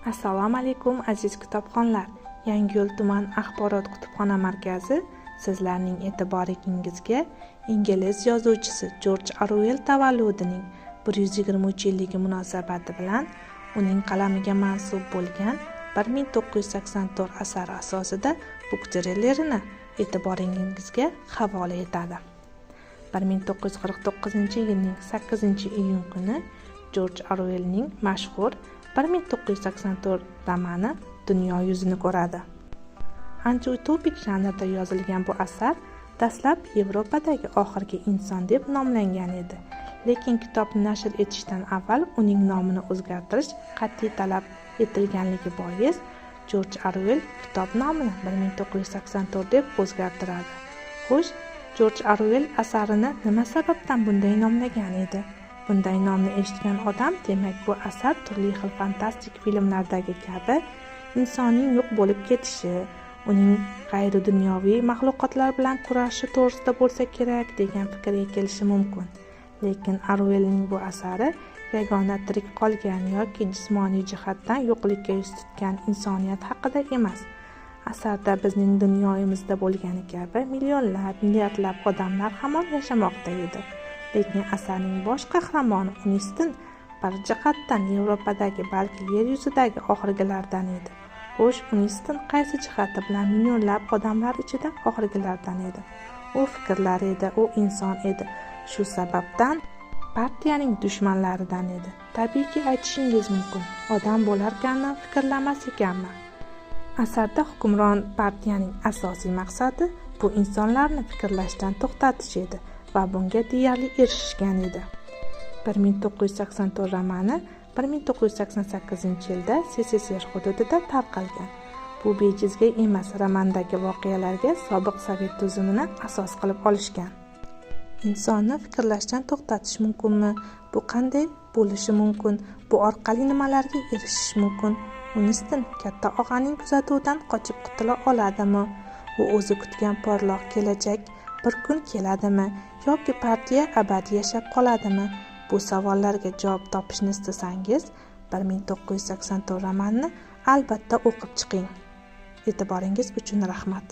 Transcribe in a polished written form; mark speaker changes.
Speaker 1: Assalomu alaykum, aziz kitobxonlar. Yangiyo'l tuman axborot kutubxona markazi sizlarning e'tiboringizga ingliz yozuvchisi Jorj Oruell tavalludining 123 yilligi munosabati bilan uning qalamiga mansub bo'lgan 1984 asari asosida buktreylerini e'tiboringizga havola etadi. 1949-yilning 8-iyun kuni Jorj Oruellning mashhur 1984 romani dunyo yuzini ko'radi. Antiutopik janrda yozilgan bu asar dastlab Yevropadagi oxirgi inson deb nomlangan edi. Lekin kitobni nashr etishdan avval uning nomini o'zgartirish qat'iy talab etilganligi bois Jorj Oruell kitob nomini 1984 deb o'zgartiradi. Xo'sh, Jorj Oruell asarini nima sababdan bunday nomlagan edi? Bunday nomni eshitgan odam, demak, bu asar turli xil fantastik filmlardagi kabi insonning yo'q bo'lib ketishi, uning g'ayridunyoviy maxluqotlar bilan kurashi to'g'risida bo'lsa kerak degan fikrga kelishi mumkin. Lekin Oruellning bu asari yagona tirik qolgan yoki jismoniy jihatdan yo'qlikka yuz tutgan insoniyat haqida emas. Asarda bizning dunyoyimizda bo'lgani kabi millionlab, milliardlab odamlar hamon yashamoqda edi. Lekin asarning bosh qahramoni Uniston bir jihatdan Yevropadagi, balki yer yuzidagi oxirgilardan edi. Xo'sh, Uniston qaysi jihati bilan millionlab odamlar ichida oxirgilardan edi? U fikrlar edi, u inson edi. Shu sababdan partiyaning dushmanlaridan edi. Tabiiyki, aytishingiz mumkin, odam bo'larkanmi, fikrlamas ekanmi? Asarda hukmron partiyaning asosiy maqsadi bu insonlarni fikrlashdan to'xtatish edi va bunga deyarli erishishgan edi. 1984 romani 1988-yilda SSSR hududida tarqalgan. Bu bejizga emas, romandagi voqealarga sobiq sovet tuzumini asos qilib olishgan. Insonni fikrlashdan to'xtatish mumkinmi? Bu qanday bo'lishi mumkin? Bu orqali nimalarga erishish mumkin? Uniston katta og'aning kuzatuvidan qochib qutula oladimi? U o'zi kutgan porloq kelajak bir kun keladimi yoki partiya abadiy yashab qoladimi? Bu savollarga javob topishni istasangiz, 1984 romanini albatta o'qib chiqing. E'tiboringiz uchun rahmat.